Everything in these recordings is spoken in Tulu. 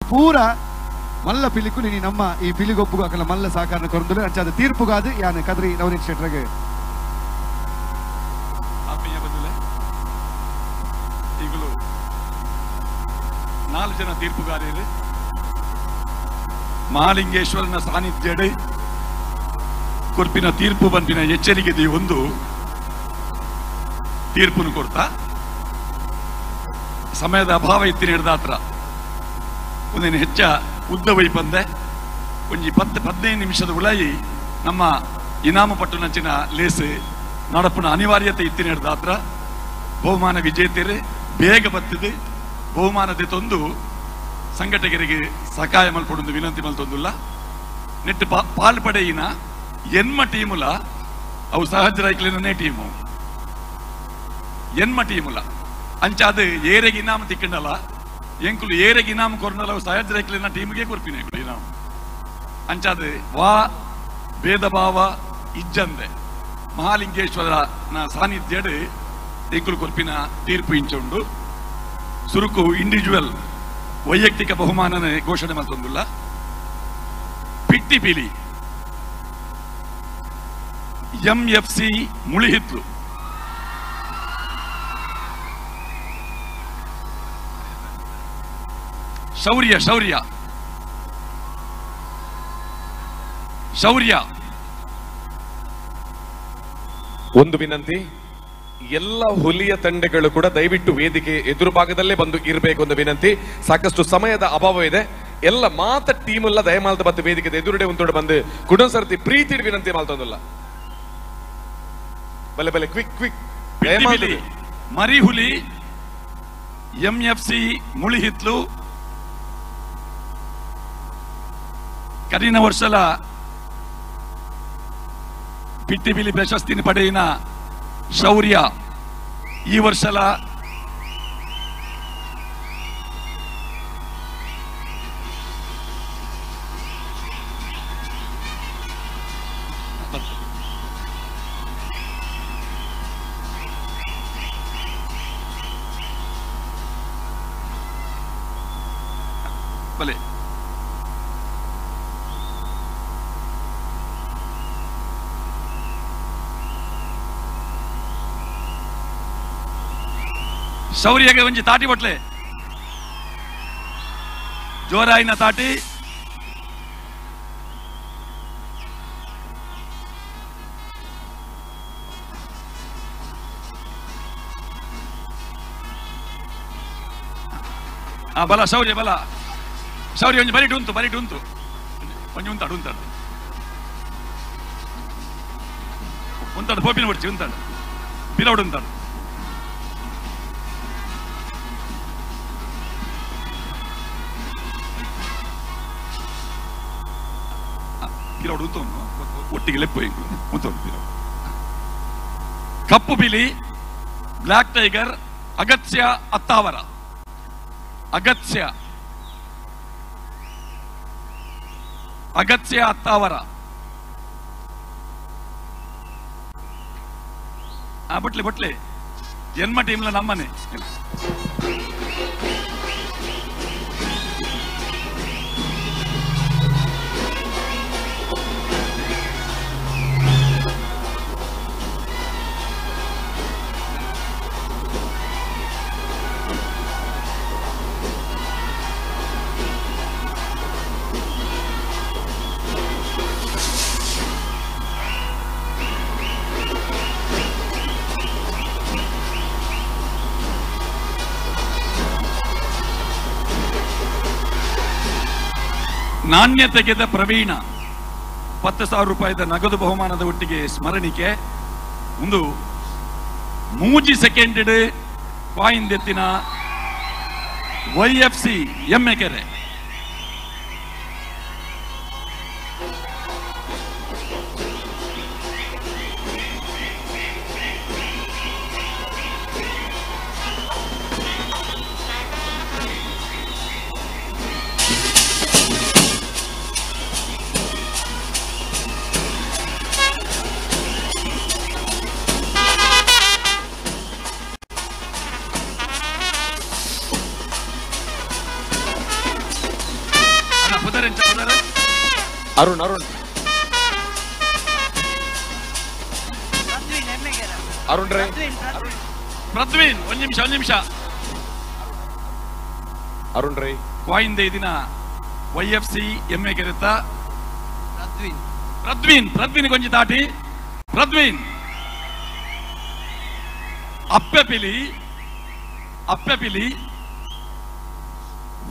ಪೂರ ಮಲ್ಲ ಪಿಲಿಕುಲು ನೀ ನಮ್ಮ ಈ ಪಿಲಿಗೊಪ್ಪುಗು ಅಕಲ ಮಲ್ಲ ಸಹಕಾರ ಕೊರಂದುಲು ಅಂಚಾದ ತೀರ್ಪುಗಾದು ಯಾನ್ ಕದ್ರಿ ನವನೀತ್ ಶೆಟ್ಟರ್ಗೆ ಆತ್ಮೀಯ ಬಂಧುಲೆ ಈಗಲೂ 4 ಜನ ತೀರ್ಪುಗಾರರು ಮಹಾಲಿಂಗೇಶ್ವರನ ಸಾನ್ನಿಧ್ಯಡೆ ಕೊರ್ಪಿನ ತೀರ್ಪು ಬಂದಿನ ಎಚ್ಚರಿಕೆ ಒಂದು ತೀರ್ಪುನು ಕೊಡ್ತಾ ಸಮಯದ ಅಭಾವ ಇತ್ತಿನ ಹಿಡ್ದಾತ್ರ ಒಂದೇನು ಹೆಚ್ಚ ಉದ್ದ ವೈಪಂದೆ ಒಂಜಿ 10-15 ನಿಮಿಷದ ಉಳಾಯಿ ನಮ್ಮ ಇನಾಮು ಪಟ್ಟುನಂಚಿನ ಲೇಸ್ ನಡಪುನ ಅನಿವಾರ್ಯತೆ ಇತ್ತಿನ ಹಿಡ್ದಾತ್ರ ಬಹುಮಾನ ವಿಜೇತರು ಬೇಗ ಬತ್ತಿದೆ ಬಹುಮಾನದ ತಂದು ಸಂಘಟಕರಿಗೆ ಸಹಾಯ ಮಲ್ಪೊಡೊಂದು ವಿನಂತಿ ಮಲ್ತೊಂದುಲ್ಲ ನೆಟ್ಟು ಪಾಲ್ಪಡೆಯಿನ ಎನ್ಮ ಟೀಮುಲ ಅವು ಸಹಜರಾಯ್ಕಲಿನೇ ಟೀಮು ಎನ್ಮ ಟೀಮುಲ ಅಂಚಾದ ಏರೆಗೆ ಇನಾಮ ತಿಕ್ಕಂಡಲ್ಲ ಎಂಕುಲು ಏರೆಗೆ ಇನಾಮ ಕೊರ್ನಲ್ಲ ಅವು ಸಹಜರಾಯ್ಕಲಿನ ಟೀಮ್ಗೆ ಕೊರ್ಪಿನ ಎಂಕುಲು ಇನಾಮ ಅಂಚಾದ ವಾ ಭೇದ ಭಾವ ಇಜ್ಜಂದೆ ಮಹಾಲಿಂಗೇಶ್ವರನ ಸಾನ್ನಿಧ್ಯಡ್ ಎಂಕುಲು ಕೊರ್ಪಿನ ತೀರ್ಪು ಇಂಚುಂಡು. ಸುರುಕು ಇಂಡಿವಿಜುವಲ್ ವೈಯಕ್ತಿಕ ಬಹುಮಾನನ ಘೋಷಣೆ ಮಲ್ತೊಂದುಲ್ಲ. ಪಿಟ್ಟಿಪಿಲಿ ಎಂಎಫ್ಸಿ ಮುಳಿಹಿತ್ಲು ಶೌರ್ಯ ಶೌರ್ಯ ಶೌರ್ಯ. ಒಂದು ವಿನಂತಿ, ಎಲ್ಲ ಹುಲಿಯ ತಂಡಗಳು ಕೂಡ ದಯವಿಟ್ಟು ವೇದಿಕೆ ಎದುರು ಭಾಗದಲ್ಲೇ ಬಂದು ಇರಬೇಕು ಅಂತ ವಿನಂತಿ. ಸಾಕಷ್ಟು ಸಮಯದ ಅಭಾವ ಇದೆ. ಎಲ್ಲ ಮಾತ ಟೀಮ್ ಎಲ್ಲ ದಯಮಾಲ್ದ ಬತ್ತು ವೇದಿಕೆ ಎದುರುಡೆ ಉಂಟು ಬಂದು ಕುಡೊಂದ್ಸರ್ತಿ ಪ್ರೀತಿ ವಿನಂತಿ ಮಾಲ್ತೊಂದಿಲ್ಲ. ಬಲೆ ಬಲೆ ಕ್ವಿಕ್ ಕ್ವಿಕ್. ಮರಿಹುಲಿ ಎಂಎಫ್ಸಿ ಮುಳಿಹಿತ್ಲು ಕರಿನ ವರ್ಷಲ ಪಿಟ್ಟಿಪಿಲಿ ಪ್ರಶಸ್ತಿನ ಪಡೆಯಿನ ಶೌರ್ಯ ಈ ವರ್ಷಲ ಬಲೆ ಶೌರ್ಯಗೆ ಒಂಜಿ ತಾಟಿ ಬಟ್ಲೆ ಜೋರಾಯಿನ ತಾಟಿ. ಆ ಬಲ ಶೌರ್ಯ ಬಲ ಶೌರ್ಯ ಒಂಜಿ ಬರಿಟು ಉಂಟು ಬರಿಟು ಉಂಟು ಒಂಜಿ ಉಂತಾಡು ಉಂತಾಡು ಉಂತಾಡು ಪೋಪಿನ ಬಿಡ್ಚಿ ಉಂತಾಡು ಪಿಲೌಡು ಉಂತಾಡು. ಒಟ್ಟಿಗೆ ಲೆಪ್ಪು ಉಂಟು. ಕಪ್ಪು ಬಿಲಿ ಬ್ಲಾಕ್ ಟೈಗರ್ ಅಗತ್ಯ ಅತ್ತಾವರ ಅಗತ್ಯ ಅಗತ್ಯ ಅತ್ತಾವರ. ಆ ಬಟ್ಲೆ ಬಟ್ಲೆ ಜನ್ಮ ಟೀಮ್ಲ ನಮ್ಮನೆ. ನಾಣ್ಯತೆಗೆದ ಪ್ರವೀಣ 10,000 ರೂಪಾಯಿದ ನಗದು ಬಹುಮಾನದ ಒಟ್ಟಿಗೆ ಸ್ಮರಣಿಕೆ. ಒಂದು 3 ಸೆಕೆಂಡ್ ಕಾಯಿನ್ ದೆತ್ತಿನ ವೈಎಫ್ಸಿ ಎಮ್ಮೆಕೆರೆ. ಅರುಣ್ ಅರುಣ್ ಅರುಣ್ ರೈ ಪ್ರದ್ವೀನ್ ಒಂದು ನಿಮಿಷ ಒಂದು ನಿಮಿಷ ಅರುಣ್ ರೈ ವಾಯಿಂದೆ ದಿನ Y F C M A ಕೆರೆತ ಪ್ರದ್ವೀನ್ ಪ್ರದ್ವೀನ್ ಕೊಂಚ ದಾಟಿ ಪ್ರದ್ವೀನ್ ಅಪ್ಪೆಪಿಲಿ ಅಪ್ಪೆಪಿಲಿ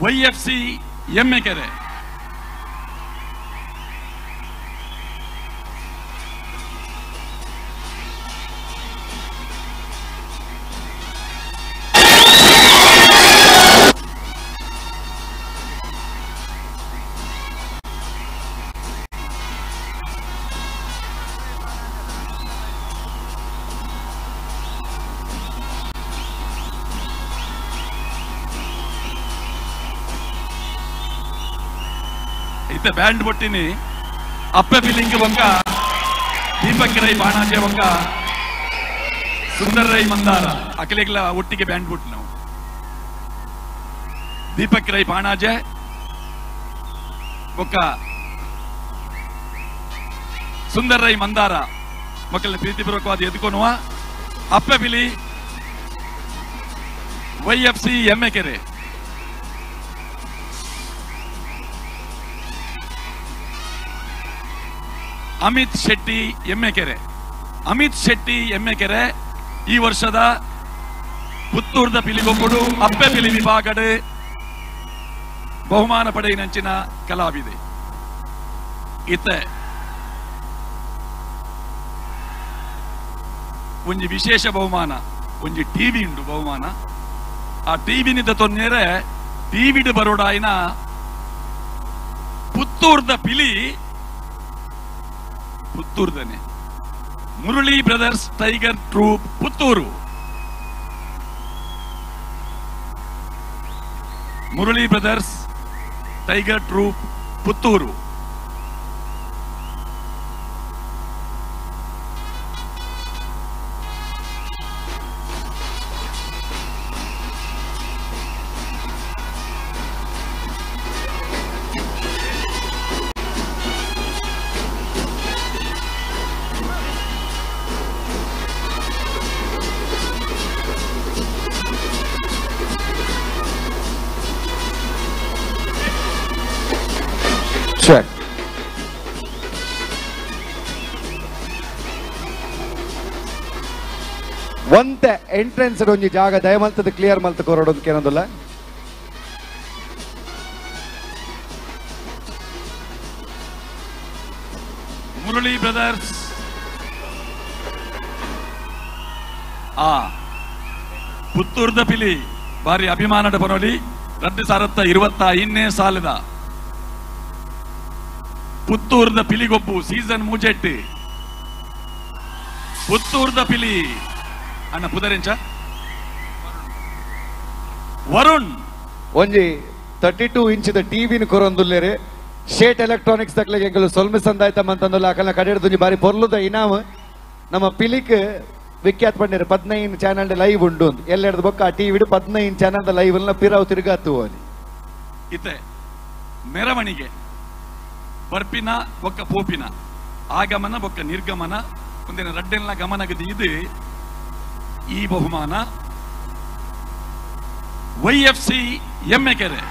Y F C M A ಕೆರೆ ಇತ್ತೆ ಬ್ಯಾಂಡ್ ಬೊಟ್ಟಿನಿ ಅಪ್ಪೆ ಬಿಲಿಂಗ್ ಬೊಕ್ಕ ದೀಪಕ್ ರೈ ಬಾಣಾಜೆ ಬೊಕ್ಕ ಸುಂದರ್ ರೈ ಮಂದಾರ ಅಖಿಲೆಗ್ಲ ಒಟ್ಟಿಗೆ ಬ್ಯಾಂಡ್ ಬೊಟ್ಟಿ ನಾವು ದೀಪಕ್ ರೈ ಬಾಣಾಜೆ ಬೊಕ್ಕ ಸುಂದರ್ ರೈ ಮಂದಾರ ಮಕ್ಕಳನ್ನ ಪ್ರೀತಿಪೂರ್ವಕವಾದ ಎದುಕೊನುವ ಅಪ್ಪೆ ಬಿಲಿ ವೈ ಎಫ್ ಸಿ ಎಮ್ಮೆ ಕೆರೆ ಅಮಿತ್ ಶೆಟ್ಟಿ ಎಮ್ಮೆಕೆರೆ ಅಮಿತ್ ಶೆಟ್ಟಿ ಎಮ್ಮೆಕೆರೆ ಈ ವರ್ಷದ ಪುತ್ತೂರ್ದ ಪಿಲಿಗೊಬ್ಬಡು ಅಪ್ಪೆ ಪಿಲಿ ವಿಭಾಗದ ಬಹುಮಾನ ಪಡೆಯಿನಂಚಿನ ಕಲಾವಿದೆ. ಇತ್ತೆ ಒಂಜಿ ವಿಶೇಷ ಬಹುಮಾನ ಒಂಜಿ ಟಿವಿ ಉಂಡು ಬಹುಮಾನ. ಆ ಟಿವಿನಿಂದ ತೊಂದರೆ ಟಿವಿಡ್ ಬರೋಡಾಯಿನ ಪುತ್ತೂರ್ದ ಪಿಲಿ ಪುತ್ತೂರ್ದನೆ Murali brothers tiger troupe Puttur. Murali brothers tiger troupe Puttur. Check. ಒಂತೆ ಎಂಟ್ರೆನ್ಸ್ ಒಂಜಿ ಜಾಗ ದಯಮಲ್ತದ ಕ್ಲಿಯರ್ ಮಲ್ತ ಕೊರಡೊಂದು ಕೇನೊಂದುಲ್ಲ. ಮುರಳಿ ಬ್ರದರ್ಸ್ ಆ ಪುತ್ತೂರ್ದ ಪಿಲಿ ಬಾರಿ ಅಭಿಮಾನದ ಬರೋಲಿ 2025 ಸಾಲದ ಪುತ್ತೂರ್ದ ಪಿಲಿಗೊಬ್ಬು ಸೀಸನ್ ಮೂಜೆಟ್ಟು ಪುತ್ತೂರ್ದ ಪಿಲಿ ಅಣ್ಣ ಪುದರೆಂಚ ವರುಣ್ ಒಂಜಿ 32 ಇಂಚಿದ ಟಿವಿನ ಕೊರೊಂದುಲ್ಲೇರೆ ಶೇಟ್ ಎಲೆಕ್ಟ್ರಾನಿಕ್ಸ್ ದಕ್ಲೆಗೆ ಎಂಕಲು ಸೊಲ್ಮೆ ಸಂದಾಯ್ತಮ್ಮಂತಂದುಲ್ಲ ಅಕಲ್ನ ಕಡೆಡ್ದುಂಜಿ ಬಾರಿ ಪೊರ್ಲುದ ಇನಾಮ್ ನಮ್ಮ ಪಿಲಿಕ್ ವಿಖ್ಯಾತ ಪಂಡೇರು 15 ಚಾನಲ್ ಲೈವ್ ಉಂಡು ಎಲ್ಲೆಡ್ದು ಬೊಕ್ಕ ಆ ಟಿವಿ 15 ಚಾನಲ್ ಲೈವ್ ಪಿರಾವ್ ತಿರುಗಾತು ಅಲ್ಲಿ. ಇತ್ತೆ ಮೆರವಣಿಗೆ ಬರ್ಪಿನ ಬೊಕ್ಕ ಪೋಪಿನ ಆಗಮನ ಬೊಕ್ಕ ನಿರ್ಗಮನ ಒಂದಿನ ರಡ್ಡೆಲ್ಲ ಗಮನಗದಿ ಇದು ಈ ಬಹುಮಾನ ವೈ ಎಫ್ ಸಿ ಎಮ್ಮೆಕೆರೆ.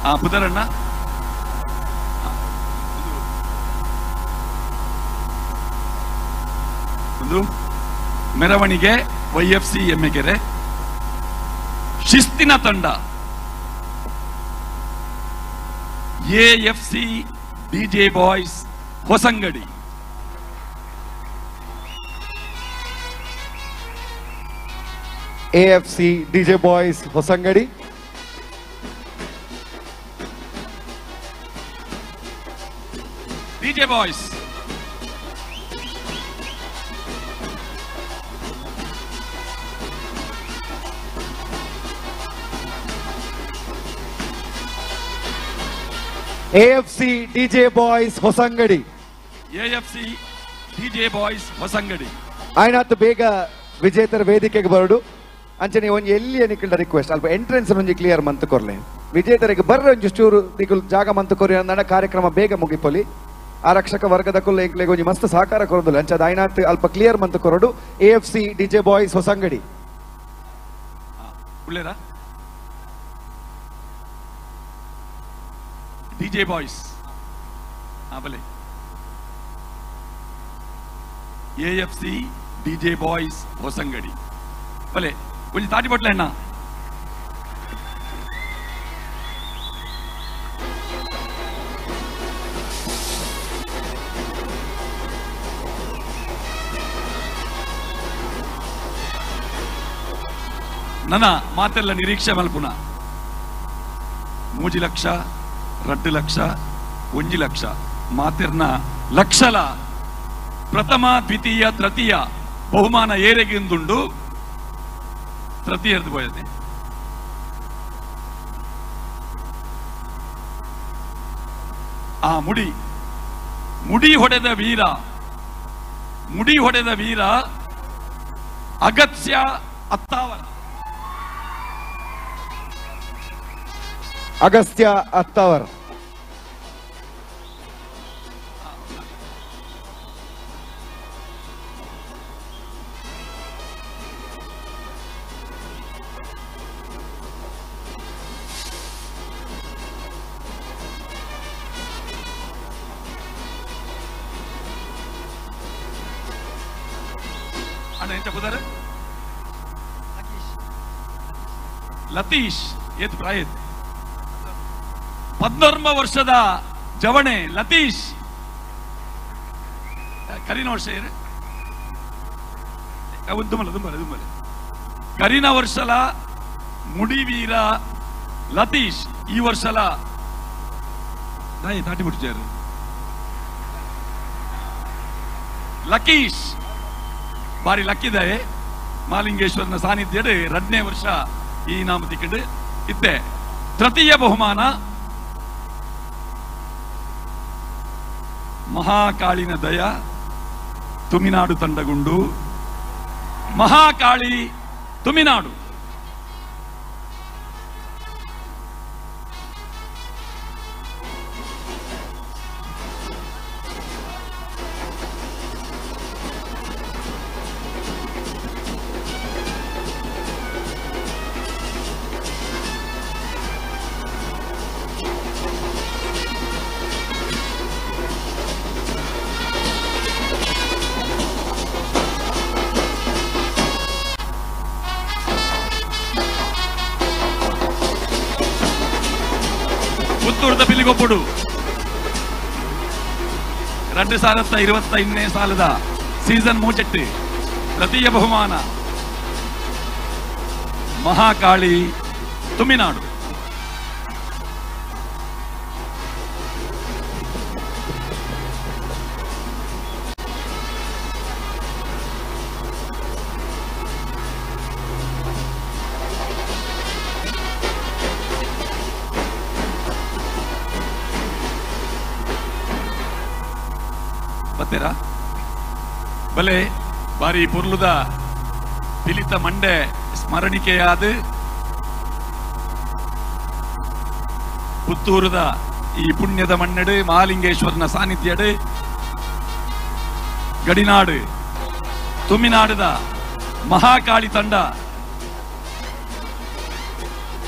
ಆ ಪುದರಣ್ಣ ಒಂದು ಮೆರವಣಿಗೆ ವೈ ಎಫ್ ಸಿ ಎಮ್ಮೆಕೆರೆ ಶಿಸ್ತಿನ ತಂಡ A F C DJ boys Hosangadi. AFC DJ boys Hosangadi. DJ boys. AFC DJ boys Hosangadi. AFC DJ boys Hosangadi. ಆಯ್ನಾತ್ ಬೇಗ ವಿಜೇತರ ವೇದಿಕೆಗೆ ಬರಡು. ಅಂಚನೆ ಒಂಜಿ ಎಲ್ಲಿ ನಿಕ್ಕಲ್ಡ ರಿಕ್ವೆಸ್ಟ್ ಅಲ್ಪ ಎಂಟ್ರೆನ್ಸ್ ಒಂಜಿ ಕ್ಲಿಯರ್ ಮಂತ್ ಕೊರ್ಲೆ. ವಿಜೇತರಿಗೆ ಬರ್ರ ಒಂಜಿ ಚೂರು ನಿಕುಲ್ ಜಾಗ ಮಂತ್ ಕೊರಿ ಅಂದಣ ಕಾರ್ಯಕ್ರಮ ಬೇಗ ಮುಗಿಪೊಲಿ. ಆರಕ್ಷಕ ವರ್ಗದ ಕುಲ್ಲ ಎಂಕ್ಲೆಗ್ ಒಂಜಿ ಮಸ್ತ್ ಸಹಕಾರ ಕೊರೊಂದುಲ್ಲ. ಅಂಚದ ಆಯ್ನಾತ್ ಅಲ್ಪ ಕ್ಲಿಯರ್ ಮಂತ್ ಕೊರಡು. AFC DJ boys Hosangadi. ಉಳ್ಳೇರಾ DJ boys ಬಲೆ. AFC DJ boys Hosangadi ಬಲೆ. ಒಂಜಿ ತಾಟಿ ಬಟ್ಲೆ ಅಣ್ಣ. ನನ್ನ ಮಾತೆಲ್ಲ ನಿರೀಕ್ಷೆ ಮಲ್ಪುನ 3 ಲಕ್ಷ 2 ಲಕ್ಷ 1 ಲಕ್ಷ ಮಾತಿರ್ನ ಲಕ್ಷಲ ಪ್ರಥಮ ದ್ವಿತೀಯ ತೃತೀಯ ಬಹುಮಾನ ಏರೆಗಿಂದುಂಡು. ತೃತೀಯರ್ದು ಬೋಯದೆ ಆ ಮುಡಿ ಮುಡಿ ಹೊಡೆದ ವೀರ, ಮುಡಿ ಹೊಡೆದ ವೀರ ಅಗತ್ಯ ಅತ್ತಾವರ. ಅಗಸ್ತ್ಯ ಅತ್ತಾವರ್. ಅಣ್ಣ ಎಂತ ಕುದಾರ ಲತೀಶ್ ಏತ್ ಪ್ರಾಯತ್ 19 ವರ್ಷದ ಜವಣೆ ಲತೀಶ್. ಕರಿನ ವರ್ಷ ದುಮ್ಮಲ ದುಮ್ಮಲ ದುಮ್ಮಲ ಕರಿನ ವರ್ಷಲ ಮುಡಿವೀರ ಲತೀಶ್. ಈ ವರ್ಷಲ ದಾಟಿ ಬಿಟ್ಟಿದ್ದಾರೆ ಲಕೀಶ್. ಬಾರಿ ಲಕ್ಕಿದೆ ಮಾಲಿಂಗೇಶ್ವರನ ಸಾನ್ನಿಧ್ಯಡ್ 2ನೇ ವರ್ಷ ಈ ನಾಮ ತಿಕ್ಕಂಡು ಇತ್ತೆ. ತೃತೀಯ ಬಹುಮಾನ ಮಹಾಕಾಳಿನ ದಯ ತುಮಿನಾಡು ತಂಡಗುಂಡು. ಮಹಾಕಾಳಿ ತುಮಿನಾಡು. ಪುತ್ತೂರ್ದ ಪಿಲಿಗೊಪ್ಪುಡು 2025ನೇ ಸಾಲದ ಸೀಸನ್ ಮೂಚೆಟ್ಟು ತೃತೀಯ ಬಹುಮಾನ ಮಹಾಕಾಳಿ ತುಮಿನಾಡು. ಬಲೆ ಬಾರಿ ಪೊರ್ಲುದ ಪಿಲಿತ ಮಂಡೆ ಸ್ಮರಣಿಕೆಯಾದ ಪುತ್ತೂರುದ ಈ ಪುಣ್ಯದ ಮಣ್ಣಡು ಮಹಾಲಿಂಗೇಶ್ವರನ ಸಾನ್ನಿಧ್ಯಡು ಗಡಿನಾಡು ತುಮಿನಾಡದ ಮಹಾಕಾಳಿ ತಂಡ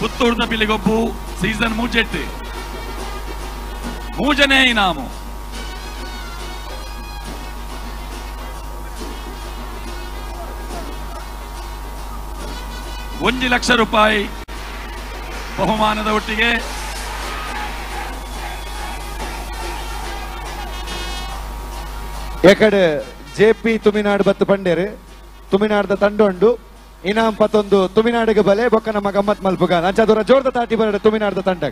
ಪುತ್ತೂರ್ದ ಪಿಲಿಗೊಬ್ಬು ಸೀಸನ್ ಮೂಜೆಟ್ಟು ಮೂಜನೇ ಇನಾಮು. 1 ಲಕ್ಷ ರೂಪಾಯಿ ಬಹುಮಾನದ ಒಟ್ಟಿಗೆ ಎಕಡೆ ಜೆ ಪಿ ತುಮಿನಾಡು ಬತ್ತು ಪಂಡೇರು ತುಮಿನಾಡದ ತಂಡೊಂಡು. ಇನಾಮ್ ಪತ್ತೊಂದು ತುಮಿನಾಡಿಗೆ ಬಲೆ ಬೊಕ್ಕ ನಮ್ಮ ಗಮ್ಮತ್ ಮಲ್ಪುಗ ಅಂಚಾದೂರ ಜೋರ್ದ ತಾಟಿ ಬರಡ ತುಮಿನಾಡದ ತಂಡ.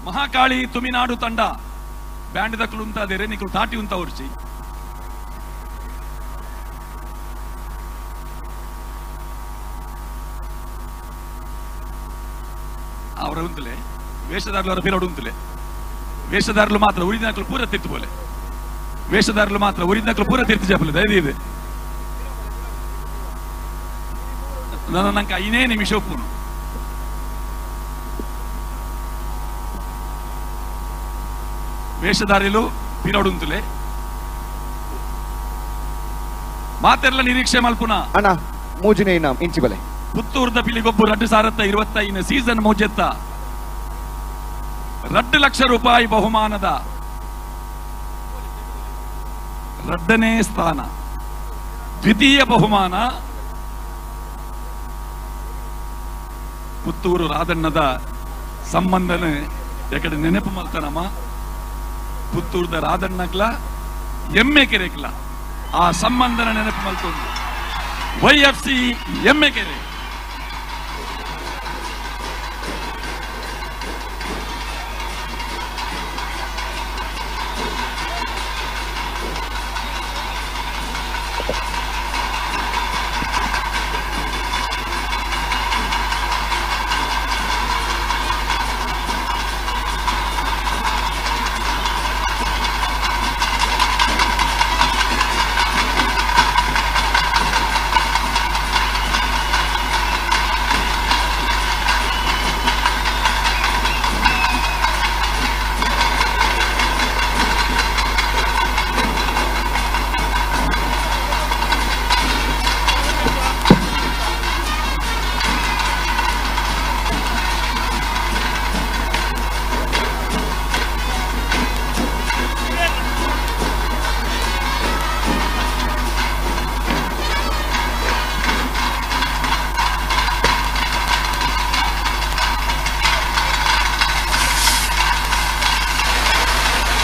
ಮಹಾಕಾಳಿ ತುಮಿನಾಡು ತಂಡ ಬ್ಯಾಂಡ್ ದಕ್ಕಲು ಉಂತಾದೇರೆ ನಿಕುಲು ತಾಟಿ ಉಂತ ಉರ್ಚಿ. ಅವರ ಉಂತಲೆ ವೇಷದಾರಲು ಅವರ ಪಿರಡು ಉಂತಲೆ ವೇಷದಾರಲು ಮಾತ್ರ ಉರಿದಿನಕಲು ಪೂರ ತಿರ್ತು ಬೋಲೆ ವೇಷದಾರಲು ಮಾತ್ರ ಉರಿದಿನಕಲು ಪೂರ ತಿರ್ತು ಜಪಲೆ ದಯದೀದೆ ನನ್ನ ನಂಗೆ 5 ನಿಮಿಷ ಒಪ್ಪುನು. ವೇಷಧಾರಿಲು ಪಿರಡುಂತುಲೆ ಮಾತೆಲ್ಲ ನಿರೀಕ್ಷೆ ಮಲ್ಪುನ ಅಣ್ಣ ಮೂಜಿನೇ ಇನಾಮ್ ಇಂಚಿ ಬಲೆ ಪುತ್ತೂರ್ದ ಪಿಲಿಗೊಬ್ಬು 2025 ಸೀಸನ್ ಮೋಜೆತ್ತ 2 ಲಕ್ಷ ರೂಪಾಯಿ ಬಹುಮಾನದ 2ನೇ ಸ್ಥಾನ. ದ್ವಿತೀಯ ಬಹುಮಾನ ಪುತ್ತೂರು ರಾಧಣ್ಣದ ಸಂಬಂಧನ ಯಾಕಡೆ ನೆನಪು ಮಲ್ತನಮ್ಮ ಪುತ್ತೂರ್ದ ರಾಧಣ್ಣಗ್ಲ ಎಮ್ಮೆ ಕೆರೆಕ್ಲ ಆ ಸಂಬಂಧನ ನೆನಪು ಮಲ್ತೊಂದು YFC Emmekere.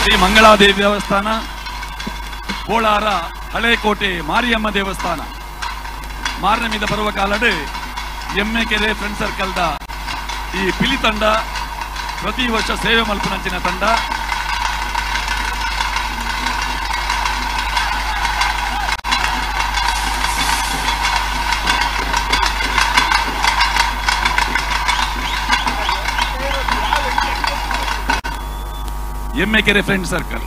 Shri Mangaladevi ದೇವಸ್ಥಾನ, ಕೋಲಾರ ಹಳೇಕೋಟೆ ಮಾರಿಯಮ್ಮ ದೇವಸ್ಥಾನ. ಮಾರನಮಿದ ಬರುವ ಕಾಲಡು ಎಮ್ಮೆಕೆರೆ ಫ್ರೆಂಡ್ ಸರ್ಕಲ್ದ ಈ ಪಿಲಿ ತಂಡ ಪ್ರತಿ ವರ್ಷ ಸೇವೆ ಮಲ್ಪುನಂಚಿನ ತಂಡ. Emmekere friend circle.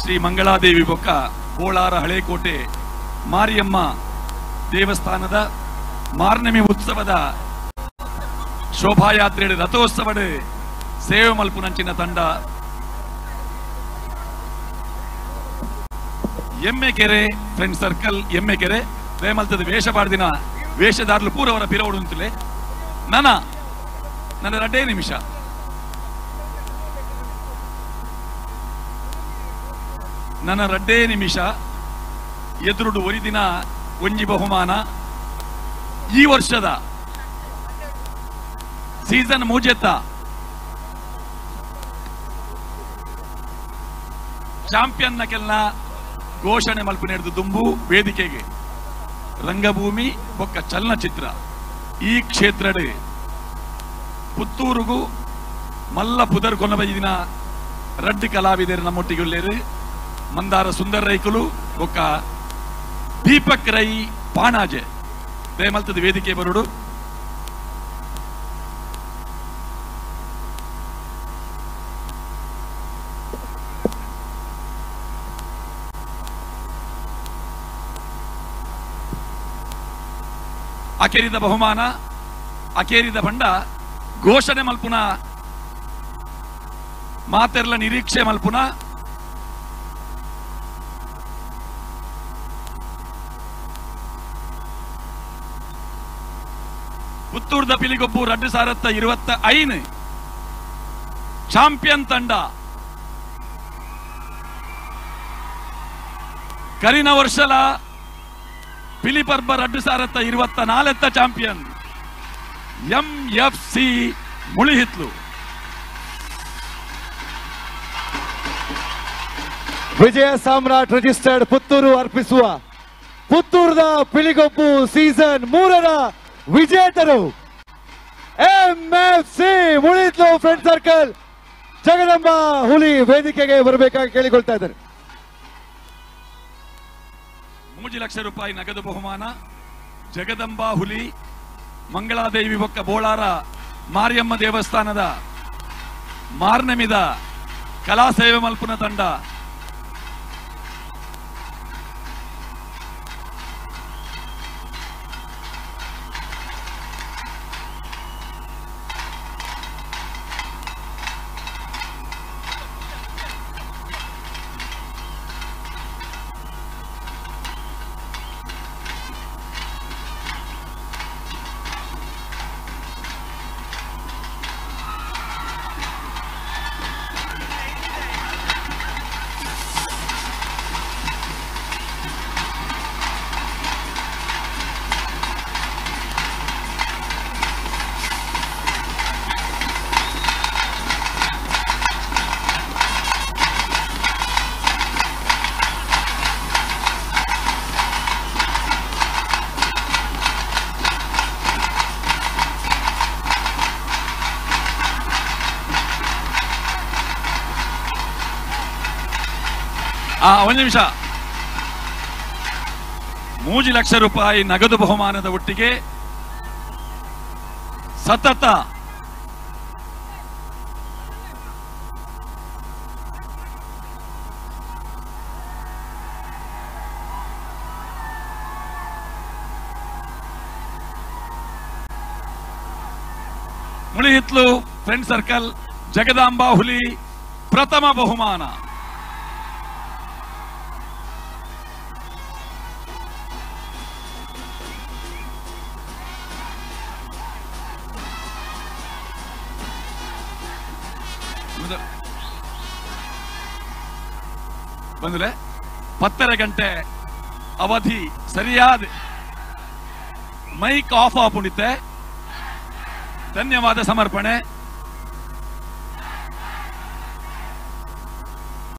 Shri Mangaladevi ಬೊಕ್ಕ ಕೋಲಾರ ಹಳೇಕೋಟೆ ಮಾರಿಯಮ್ಮ ದೇವಸ್ಥಾನದ ಮಾರ್ನಮಿ ಉತ್ಸವದ ಶೋಭಾಯಾತ್ರೆ ರಥೋತ್ಸವದ ಸೇವೆ ಮಲ್ಪುನಂಚಿನ ತಂಡ ಎಮ್ಮೆಕೆರೆ ಫ್ರೆಂಡ್ ಸರ್ಕಲ್ ಎಮ್ಮೆಕೆರೆ. ದಯಮಲ್ತದ ವೇಷ ಪಾಡ್ದಿನ ವೇಷದಾರಲು ಪೂರವರ ಪಿರವಡು ಅಂತಲೇ ನನ್ನ ನನ್ನ 2 ನಿಮಿಷ. ನನ್ನ 2 ನಿಮಿಷ ಎದುರುಡು ಒರಿದಿನ ಒಂಜಿ ಬಹುಮಾನ ಈ ವರ್ಷದ ಸೀಸನ್ ಮೂಜೆತ್ತ ಚಾಂಪಿಯನ್ ಕೆಲ್ನ ಘೋಷಣೆ ಮಲ್ಪು ನಡೆದು ದುಂಬು ವೇದಿಕೆಗೆ ರಂಗಭೂಮಿ ಬೊಕ್ಕ ಚಲನಚಿತ್ರ ಈ ಕ್ಷೇತ್ರಡ್ ಪುತ್ತೂರುಗು ಮಲ್ಲ ಪುದರ್ ಕೊನಬೈದಿನ ರಡ್ಡು ಕಲಾವಿದರು ನಮ್ಮೊಟ್ಟಿಗೆ ಉಲ್ಲೇರು ಮಂದಾರ ಸುಂದರ ರೈಕುಲು ಬೊಕ್ಕ ದೀಪಕ್ ರೈ ಪಾಣಾಜೆ. ದಯಮಲ್ತದ ವೇದಿಕೆ ಬರುಡು. ಅಕೇರಿದ ಬಹುಮಾನ ಅಕೇರಿದ ಬಂಡ ಘೋಷಣೆ ಮಲ್ಪುನ ಮಾತೆರ್ಲ ನಿರೀಕ್ಷೆ ಮಲ್ಪುನ ಪುತ್ತೂರ್ದ ಪಿಲಿಗೊಬ್ಬು 2025 ಚಾಂಪಿಯನ್ ತಂಡ ಕರಿನ ವರ್ಷಲ ಪಿಲಿಪರ್ಬ 2024 champion MFC Mulihitlu. Vijaya Samrat registered Puttur ಅರ್ಪಿಸುವ ಪುತ್ತೂರದ ಪಿಲಿಗೊಬ್ಬು season 3ರ ವಿಜೇತರು MFC Mulihitlu friend circle Jagadamba ಹುಲಿ ವೇದಿಕೆಗೆ ಬರಬೇಕಾಗಿ ಕೇಳಿಕೊಳ್ತಾ ಇದ್ದಾರೆ. 3 ಲಕ್ಷ ರೂಪಾಯಿ ನಗದು ಬಹುಮಾನ ಜಗದಂಬಾ ಹುಲಿ ಮಂಗಳಾದೇವಿ ಬೊಕ್ಕ ಬೋಳಾರ ಮಾರಿಯಮ್ಮ ದೇವಸ್ಥಾನದ ಮಾರ್ನಮಿದ ಕಲಾ ಸೇವೆ ಮಲ್ಪುನ ತಂಡ ಒಂದು ನಿಮಿಷ 3 ಲಕ್ಷ ರೂಪಾಯಿ ನಗದು ಬಹುಮಾನದ ಒಟ್ಟಿಗೆ ಸತತ ಮುಳಿಹಿತ್ಲು ಫ್ರೆಂಡ್ ಸರ್ಕಲ್ ಜಗದಾಂಬಾ ಹುಲಿ ಪ್ರಥಮ ಬಹುಮಾನ. ಬಂದ್ರೆ 10:30 ಗಂಟೆ ಅವಧಿ ಸರಿಯಾದ ಮೈಕ್ ಆಫ್ ಆಪುಣಿತೆ. ಧನ್ಯವಾದ ಸಮರ್ಪಣೆ.